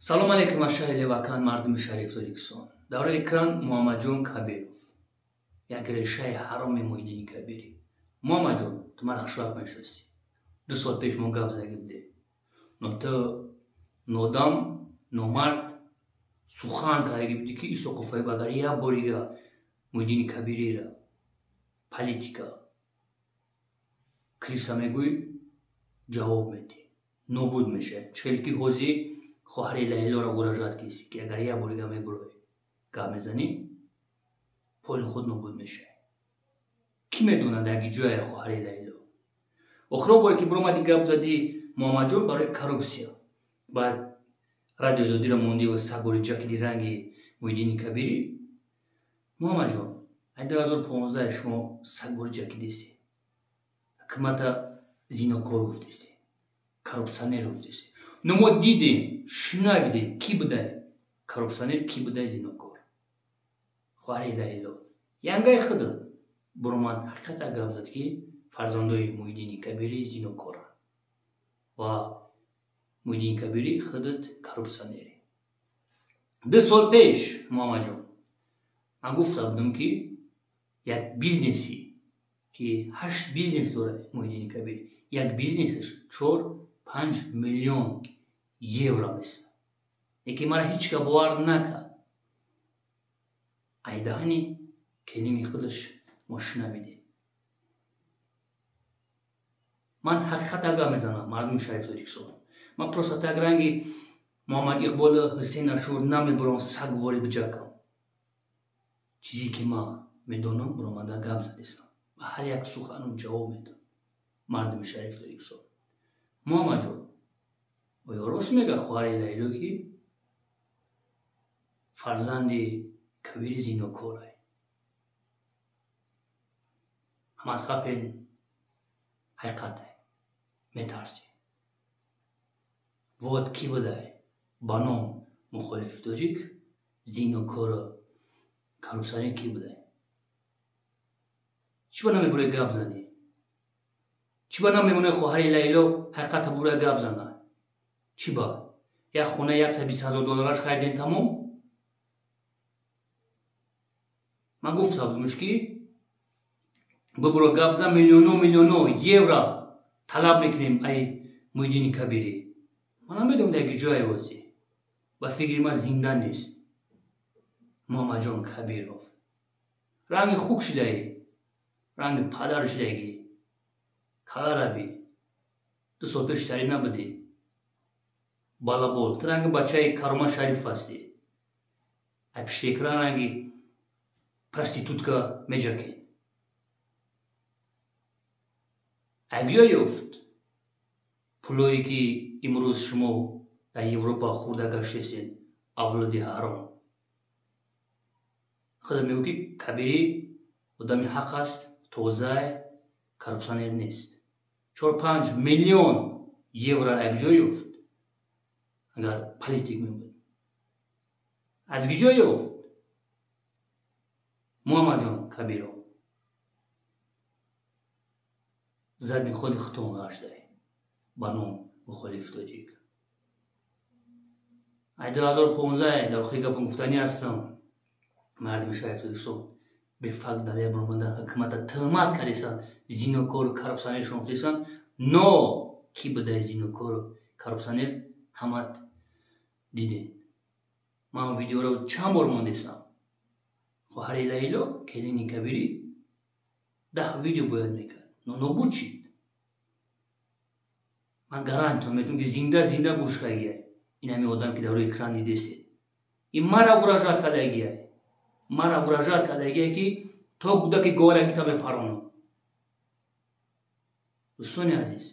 Салом алейкум аз шаҳри Левакан, мардуми шариф Тоҷикистон. Дар рӯи экран Муҳаммадҷон Кабиров, як решаи ҳароми Муҳиддини Кабирӣ. Муҳаммадҷон, ту мара хушвақт мешиносӣ. 2 сол пеш мо гап задаги будем. Но ту нодам, номард сухан кардаги будӣ, ки Исоқов агар як борига Муҳиддини Кабирира политика крыса мегӯй, ҷавоб медиҳ, нобуд мешавад. Чӣ ки ҳозир хоҳари Лайлоро угрожать киси, ки агар як борига мебурой, гап мезанӣ, поли худ нобуд мешавад. Кӣ медонад, дар ҷое хоҳари Лайло? Охирон боре ки биромадӣ, гап задӣ, Муҳаммадҷон, барои коррупсия, баъд Радио Озодиро мондӣ ва сагори ҷакиди ранги Муҳиддини Кабирӣ. Муҳаммадҷон, ай 2015 шумо сагбори ҷакидеси, ҳукумата зинокор гуфтеси, коррупсионер гуфтеси. Но мо дидем, шунавидем, кӣ будай коррупсионер, кӣ будай зинокор. Хоҳари Лайло, янгаи худат буромад, ҳақиқата гап зад, ки фарзандои Муҳиддини Кабирӣ зинокоранд ва Муҳиддини Кабирӣ худат коррупсионерӣ. 2 сол пеш, Муҳаммадҷон, ман гуфта будам, ки як бизнеси, ки ҳашт бизнес дорад Муҳиддини Кабирӣ, як бизнесаш 4-5 миллион евро месад. Лекин мара ҳеҷ ка бовар накард. Айдаҳани келини худаш мо шунавидем. Ман ҳақиқата гап мезанам, мардуми шариф Тоҷикистон. Ман просто так ранги Муҳаммад Иқболу Ҳусейн Ашур намебурам сагвори биҷакам. Чизе ки ман медонам, буромада гап задесам, ба ҳар як суханам ҷавоб медам. Мардуми шариф Тоҷикистон, Муҳаммадҷон, оё рост мега хоҳари Лайло, ки фарзанди Кабири зинокорай? Ҳамадхапен ҳақиқатай, метарсӣ. Вот кӣ будай ба ном мухолифи тоҷик, зинокору коррупсионер кӣ будай? Чӣ ба намебурӣ гап занӣ? Чӣ ба намемонӣ хоҳари Лайло ҳақиқата бура гап зана? Чӣ ба як хона 120 000 доллараш хариден, тамом? Ман гуфта будамш, ки бибуро гап зан, миллионо миллионо евро талаб мекунем ай Муҳиддини Кабирӣ. Ман намедонам, дар ҷое ҳозӣ, ба фикри ман, зинда нест. Муҳаммадҷон Кабиров, ранги хук шидаӣ, ранги падар шидагӣ, калараби. 2 сол пеш тари набудӣ, балабол. Ту ранги бачаи Карома Шариф ҳастӣ, ай пишти экран ранги проститутка меҷакӣ. Агё ёфт пулое, ки имрӯз шумо дар Европа хӯрда гаштесен, авлоди ҳаром? Худа мегӯ, ки Кабирӣ одами ҳақ аст, тозай, коррупсионер нест. 4-5 миллион евро якҷо ёфт? Агар политик мебуд, аз киҷо ёфт, Муҳаммадҷон Кабиров? Задни ходи хутон гаштай ба ном мухолиф тоҷик. Ай 2015 дар охири гапам гуфтанӣ ҳастам: мардуми шариф Тоҷикистон, бефакт далел баромада ҳукумата тӯҳмат кардесанд, зинокору коррупсионер шунофтесанд. Но кӣ будай зинокору коррупсионер, ҳамат дидем. Ман видеоро чанд бор мондесам. Хоҳари Лайло, келини Кабирӣ, 10 видео бояд мекард, но нобуд шид. Ман гарантион метавонам, ки зинда зинда гӯш кардагиай ин ҳамин одам, ки дар рӯи экран дидесед. Ин мара угрожать кардагиай, мара угрожать кардагиай, ки то кӯдаки говарагита мепаронам. Дӯстони азиз,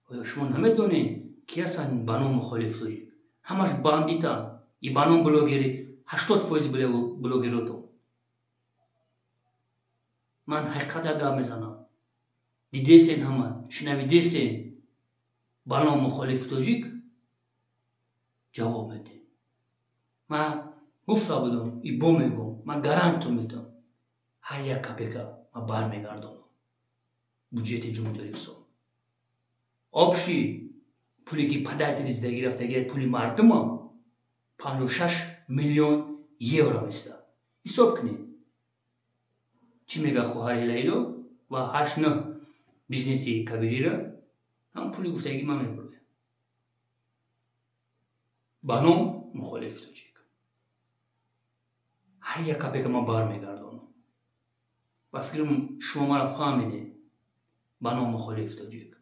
оё шумо намедонед, ки ҳастанд ба ном мухолиф тоҷик? Ҳамаш бандитанд. И ба ном блогери, 80% блогеротон. Ман ҳақиқата гап мезанам. Дидесен, ҳама шунавидесен. Ба ном мухолиф тоҷик ҷавоб медиҳем. Ман гуфта будам, ибо мегӯм, ман гарантион медиҳам, ҳар як копейка ман бармегардонам буҷети Ҷумҳури Тоҷикистон. Общий пуле, ки падарти зиндагӣ рафтаги, пули мардумам. 56 миллион евро места. Ҳисоб кунед, чӣ мега хоҳари Лайло ва ҳашт нӯҳ бизнеси Кабирира ҳам пули гуфтагӣ ман мебурдем. Ба ном мухолиф тоҷик ҳар як копейка ман бармегардонам. Ба фикрам, шумо маро фаҳмидед. Ба ном мухолиф тоҷик.